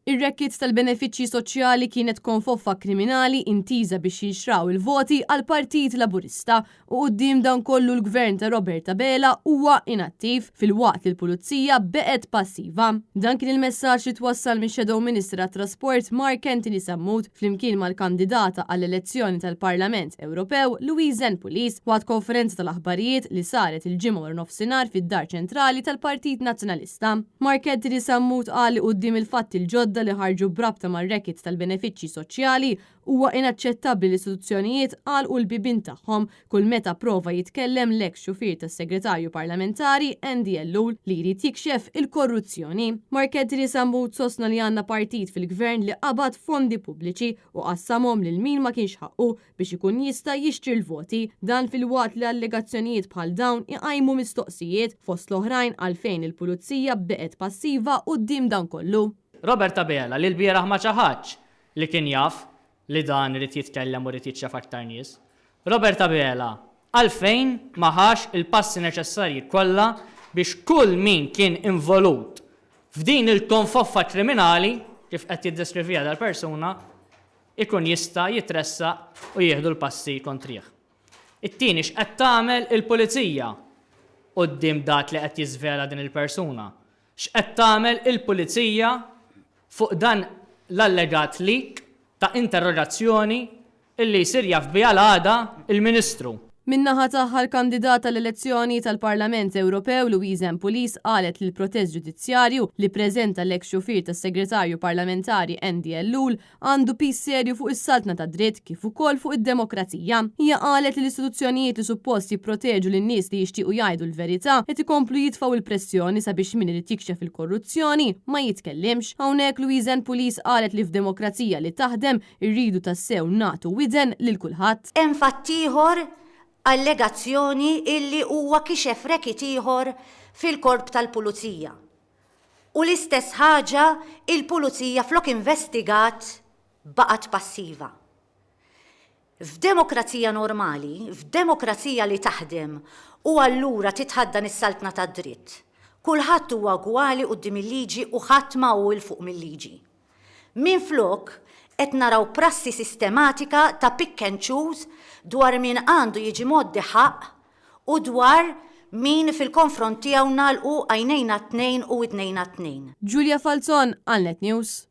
Ir-racket tal-benefiċċji soċjali kienet konfoffa kriminali intiża biex jinxtraw il-voti għall-Partit Laburista u quddiem dan kollu l-Gvern ta' Robert Abela huwa inattiv filwaqt li l-Pulizija beqgħet passiva. Dan kien il-messaġġ li twassal mix-Shadow Minister għat-Trasport Mark Anthony Sammut flimkien mal-kandidata għall-elezzjoni tal-Parlament Ewropew Louise Ann Pulis waqt konferenza tal-aħbarijiet li saret il-Ġimgħa waranofsinhar fid-Dar Ċentrali tal-Partit Nazzjonalista. Sta. Mark Anthony Sammut qal li quddiem il-fatti l-ġodda li ħarġu b'rabta mar-racket tal-benefiċċji soċjali, huwa inaċċettabbli li l-istituzzjonijiet għalqu l-bibien tagħhom kull meta prova jitkellem l-eks xufier tas-Segretarju Parlamentari Andy Ellul li jrid jikxef il-korruzzjoni. Mark Anthony Sammut sostna li għandna partit fil-Gvern li qabad fondi pubbliċi u qassamhom lil min ma kienx ħaqqu biex ikun jista' jixtri l-voti. Dan filwaqt li allegazzjonijiet bħal dawn iqajmu mistoqsijiet, fost l-oħrajn għalfejn il-Pulizija beqgħet passiva quddiem dan kollu. Robert Abela li lbieraħ ma ċaħadx li kien jaf li dan ried jitkellem u ried jikxef aktar nies. Robert Abela għalfejn ma ħax il-passi neċessarji kollha biex kull min kien involut f'din il-konfoffa kriminali, kif qed jiddeskriviha dal-persuna, ikun jista' jitressaq u jieħdu l-passi kontrih. It-tieni x'qed tagħmel il-pulizija quddiem dak li qed jiżvela din il-persuna? X'qed tagħmel il-pulizija fuq dan l-allegat leak ta' interrogazzjoni illi jsir jaf biha l-għada il-Ministru? Min-naħa tagħha l-kandidata għall-elezzjoni tal-Parlament Ewropew Louise Ann Pulis qalet li l-protest ġudizzjarju li ppreżenta l-eks xufier tas-Segretarju Parlamentari Andy Ellul għandu piż serju fuq is-saltna tad-dritt kif ukoll fuq id-demokrazija. Hija qalet li l-istituzzjonijiet li suppost jipproteġu lin-nies li jixtiequ jgħidu l-verità qed ikomplu jitfgħu l-pressjoni sabiex min irid jikxef il-korruzzjoni ma jitkellimx. Hawnhekk Louise Ann Pulis qalet li f'demokrazija li taħdem irridu tassew nagħtu widen lil kulħadd. Hemm fatt ieħor, allegazzjoni illi huwa kixef racket ieħor fil-Korp tal-Pulizija. U l-istess ħaġa il-pulizija flok investigat baqgħet passiva. F'demokrazija normali, f'demokrazija li taħdem u allura titħaddan is-saltna tad-dritt, kulħadd huwa ugwali quddiem il-liġi u ħadd ma hu 'l fuq mil-liġi. Minflok, qed naraw prassi sistematika ta' pick and choose dwar min għandu jiġi mgħoddi ħaqq u dwar min fil-konfront tiegħu nagħlqu għajnejna t-tnejn u widnejna t-tnejn. Julia Falzon għal Net News.